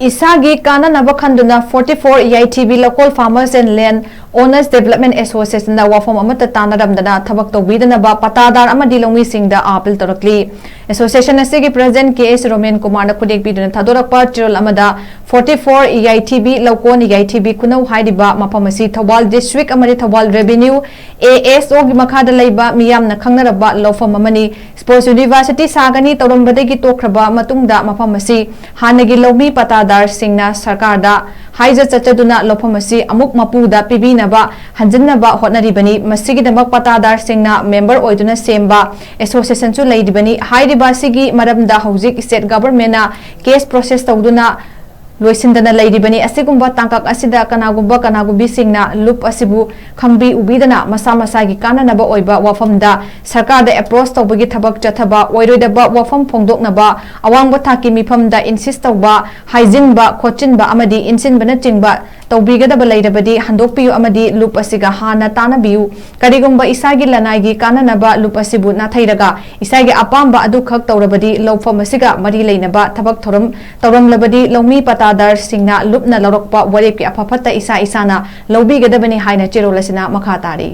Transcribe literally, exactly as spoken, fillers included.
ꯏꯁꯥꯒꯤ ꯀꯥꯟꯅꯅꯕ ꯈꯟꯗꯨꯅ forty four E I T B Local Farmers and Land Owners Development Association ꯅ ꯋꯥꯐꯝ ꯑꯃꯠꯇ ꯇꯥꯟꯅꯔꯝꯗꯅ ꯊꯕꯛ ꯇꯧꯕꯤꯗꯅꯕ ꯄꯇꯥꯗꯥꯔ ꯑꯃꯗꯤ ꯂꯧꯃꯤꯁꯤꯡꯗ ꯑꯥꯄꯤꯜ ꯇꯧꯔꯛꯂꯤ꯫ Association ꯑꯁꯤꯒꯤ President K S ꯔꯣꯃꯦꯟ ꯀꯨꯃꯥꯔꯅ ꯈꯨꯗꯦꯛ ꯄꯤꯗꯨꯅ ꯊꯥꯗꯣꯔꯛꯄ ꯆꯦꯔꯣꯜ ꯑꯃꯗ forty four E I T B ꯂꯧꯀꯣꯟ E I T B ꯈꯨꯅꯧ ꯍꯥꯏꯔꯤꯕ ꯃꯐꯝ ꯑꯁꯤ ꯊꯧꯕꯥꯜ District ꯑꯃꯗꯤ Thoubal Revenue A S O ꯒꯤ ꯃꯈꯥꯗ ꯂꯩꯕ ꯃꯤꯌꯥꯝꯅ ꯈꯪꯅꯔꯕ ꯂꯧꯐꯝ ꯑꯃꯅꯤ꯫ Sports University ꯁꯥꯒꯅꯤ ꯇꯧꯔꯝꯕꯗꯒꯤ ꯇꯣꯛꯈ꯭ꯔꯕ ꯃꯇꯨꯡꯗ ꯃꯐꯝ ꯑꯁꯤ ꯍꯥꯟꯅꯒꯤ ꯂꯧꯃꯤ ꯄꯇꯥꯗꯥꯔꯁꯤꯡꯅ ꯁꯔꯀꯥꯔꯗ ꯍꯥꯏꯖ ꯆꯠꯆꯗꯨꯅ ꯂꯧꯐꯝ ꯑꯁꯤ ꯑꯃꯨꯛ ꯃꯄꯨꯗ ꯄꯤꯕꯤꯅꯕ ꯍꯟꯖꯤꯟꯅꯕ ꯍꯣꯠꯅꯔꯤꯕꯅꯤ꯫ ꯃꯁꯤꯒꯤꯗꯃꯛ ꯄꯇꯥꯗꯥꯔꯁꯤꯡꯅ member ꯑꯣꯏꯗꯨꯅ ꯁꯦꯝꯕ association ꯁꯨ ꯂꯩꯔꯤꯕꯅꯤ꯫ ꯍꯥꯏꯔꯤꯕ ꯑꯁꯤꯒꯤ ꯃꯔꯝꯗ ꯍꯧꯖꯤꯛ state government ꯅ case process ꯇꯧꯗꯨꯅ ꯂꯣꯏꯁꯤꯟꯗꯅ ꯂꯩꯔꯤꯕꯅꯤ꯫ ꯑꯁꯤꯒꯨꯝꯕ ꯇꯥꯡꯀꯛ ꯑꯁꯤꯗ ꯀꯅꯥꯒꯨꯝꯕ ꯀꯅꯥꯒꯨꯝꯕꯤꯁꯤꯡꯅ ꯂꯨꯞ ꯑꯁꯤꯕꯨ ꯈꯪꯕꯤ ꯎꯕꯤꯗꯅ ꯃꯁꯥ ꯃꯁꯥꯒꯤ ꯀꯥꯟꯅꯅꯕ ꯑꯣꯏꯕ ꯋꯥꯐꯝꯗ ꯁꯔꯀꯥꯔꯗ approach ꯇꯧꯕꯒꯤ ꯊꯕꯛ ꯆꯠꯊꯕ, ꯑꯣꯏꯔꯣꯏꯗꯕ ꯋꯥꯐꯝ ꯐꯣꯡꯗꯣꯛꯅꯕ, ꯑꯋꯥꯡꯕ ꯊꯥꯛꯀꯤ ꯃꯤꯐꯝꯗ insist ꯇꯧꯕ, ꯍꯥꯏꯖꯤꯟꯕ, ꯈꯣꯠꯆꯤꯟꯕ ꯑꯃꯗꯤ ꯏꯟꯁꯤꯟꯕꯅꯆꯤꯡꯕ ꯇꯧꯕꯤꯒꯗꯕ ꯂꯩꯔꯕꯗꯤ ꯍꯟꯗꯣꯛꯄꯤꯌꯨ ꯑꯃꯗꯤ ꯂꯨꯞ ꯑꯁꯤꯒ ꯍꯥꯟꯅ ꯇꯥꯟꯅꯕꯤꯌꯨ꯫ ꯀꯔꯤꯒꯨꯝꯕ ꯏꯁꯥꯒꯤ ꯂꯅꯥꯏꯒꯤ ꯀꯥꯟꯅꯅꯕ ꯂꯨꯞ ꯑꯁꯤꯕꯨ ꯅꯥꯊꯩꯔꯒ ꯏꯁꯥꯒꯤ ꯑꯄꯥꯝꯕ ꯑꯗꯨꯈꯛ ꯇꯧꯔꯕꯗꯤ ꯂꯧꯐꯝ ꯑꯁꯤꯒ ꯃꯔꯤ ꯂꯩꯅꯕ ꯊꯕꯛ ꯊꯧꯔꯝ ꯇꯧꯔꯝꯂꯕꯗꯤ ꯂꯧꯃꯤ ꯄꯇꯥꯗꯥꯔꯁꯤꯡꯅ ꯂꯨꯞꯅ ꯂꯧꯔꯛꯄ ꯋꯥꯔꯦꯞꯀꯤ ꯑꯐ ꯐꯠꯇ ꯏꯁꯥ ꯏꯁꯥꯅ ꯂꯧꯕꯤꯒꯗꯕꯅꯤ ꯍꯥꯏꯅ ꯆꯦꯔꯣꯜ ꯑꯁꯤꯅ ꯃꯈꯥ ꯇꯥꯔꯤ꯫